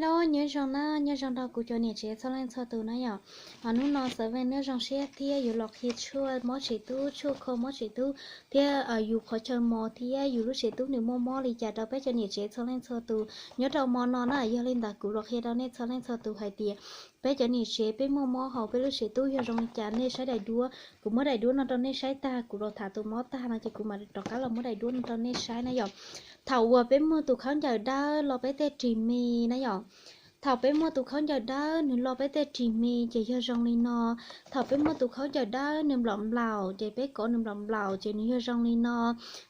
Hello, nyob zoo na, nyob zoo rau kuv cov niam tsev txhua leej txhua tus na yom. Hnub no Xeev Veej Nuj zoo siab thiab yuav los qhia tshuaj mob tsev tub, tshuaj kho mob tsev tub thiab yus qhov chaw mos thiab yus lub tsev tub nws muaj mob li cas rau peb cov niam tsev txhua leej txhua tus nyob rau hmo no na. Yog li ntawd kuv los qhia rau nej txhua leej txhua tus hais tias peb cov niam tsev peb muaj mob hauv peb lub tsev tub yog zoo li cas nej saib daim duab. Kuv muab daim duab no rau nej saib tag kuv los tham tus mob tag no ces kuv mam rov qab los muab daim duab no rau nej saib na yom. Thaum uas peb muaj tus khaub ncaws dawb los peb tej ris mis na yom. Thaum peb muaj tus khaub ncaws dawb nws los peb tej ris mis ces yog zoo li no. Thaum peb muaj tus khaub ncaws dawb nws nplaum nplaum ces peb kov nws nplaum nplaum ces nws yog zoo li no.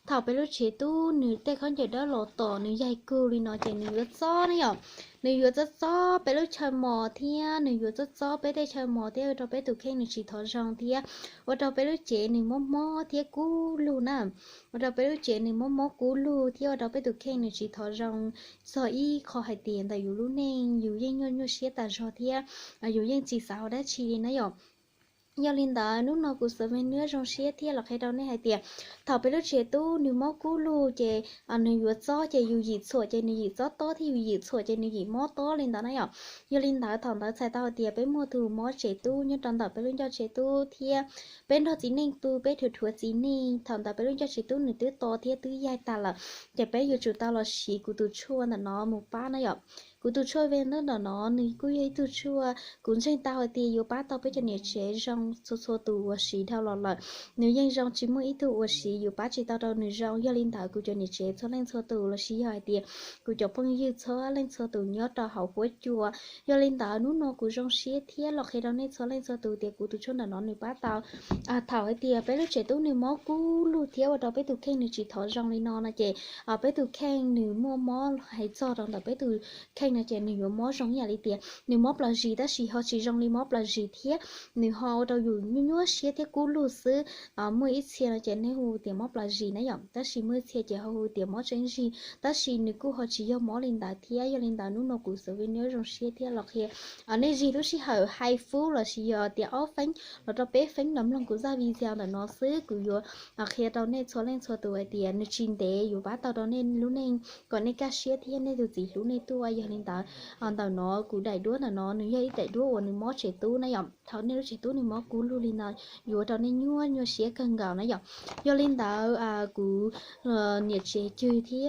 Thaum peb lub tsev tub nws tej khaub ncaws dawb los tom nws yaig kug li no ces nws yuav txob na yom. Nws yuav txob txob peb lub chaw mos thiab nws yuav txob txob peb tej chaw mos thiab ua rau peb tus kheej nws tsis thov zoo thiab ua rau peb lub tsev nws mob mob thiab kub lug na. Ua rau peb lub tsev nws mob mob kub lug thiab ua rau peb tus kheej nws tsis thov zoo txog ib qho hais tias ntawm yus lub neej yus yeej nyuaj nyuaj siab tas zog thiab yus yeej tsis xav ua dab tsi li na yom. Yog li ntawd hnub no kuv Xeev Veej Nuj zoo siab thiab los qhia rau nej hais tias thaum peb lub tsev tub nws mob kub lug ces nws yuav txob ces yus yim txhuam ces nws yim txob tob thiab yus yim txhuam ces nws yim mob tob li ntawd na yom. Yog li ntawd thaum ntawd txhais tau hais tias peb muaj tus mob tsev tub nyob rau ntawm peb lub ncauj tsev tub thiab peb nrog txiv neej tu peb dhuav dhuav txiv neej thaum ntawd peb lub ncauj tsev tub nws twb to thiab twb yaig tas lawm. Ces peb yuav tsum tau los siv kuv tus tshuaj ntawm no mus pab na yom. Kuv tus tshuaj Veej Nuj ntawm no nws kuj yog ib tug tshuaj kuv ntseeg tau hais tias yuav pab tau peb cov niam tsev zoo txhua txhua tus uas siv dhau los lawm. Nws yeej zoo tsis muaj ib tug uas siv yuav pab tsis tau rau nws zoo. Yog li ntawd kuv cov niam tsev txhua leej txhua tus los sis yog hais tias kuv cov phooj ywg txhua leej txhua tus nyob rau hauv huab cua, yog li ntawd hnub no kuv zoo siab thiab los qhia rau nej txhua leej txhua tus tias kuv tus tshuaj ntawm no nws pab tau thaum hais tias peb lub tsev tub nws mob kub lug thiab ua rau peb tus kheej nws tsis thov zoo li no no ces peb tus kheej nws muaj mob hais txog rau ntawm peb tus kheej no ces nws yuav mob zoo ib yam li tias nws mob plaws zis tab sis ho tsis zoo li mob plaws zis thiab nws ho ua rau yus nyuaj nyuaj siab thiab kub lug xwb. Muaj ib txhia no ces nej hu tias mob plaws zis na yom, tab sis muaj ib txhia ces ho hu tias mob tseeb zis tab sis nws kuj ho tsis yog mob li ntawd thiab. Yog li ntawd hnub no kuv Xeev Veej Nuj zoo siab thiab los qhia nej zig lub sij hawm hais fub los sis yog tias ob feeb los rau peb feeb los mloog kuv zaj video ntawm no xwb kuv yuav qhia rau nej txhua leej txhua tus hais tias nws tsis ntev yuav pab tau rau nej lub neej kom nej kaj siab thiab nej tus txiv hlub nej tuaj. Yog li ntawd ntawm no kuv daim duab ntawm no nws yog ib daim duab uas nws mob tsev tub na yom. Thaum nej lub tsev tub nws mob kub lug li no yuav ua rau nej nyuaj nyuaj siab kawg nkaus na yom. Yog li ntawd kuv niam tsev cwg thiab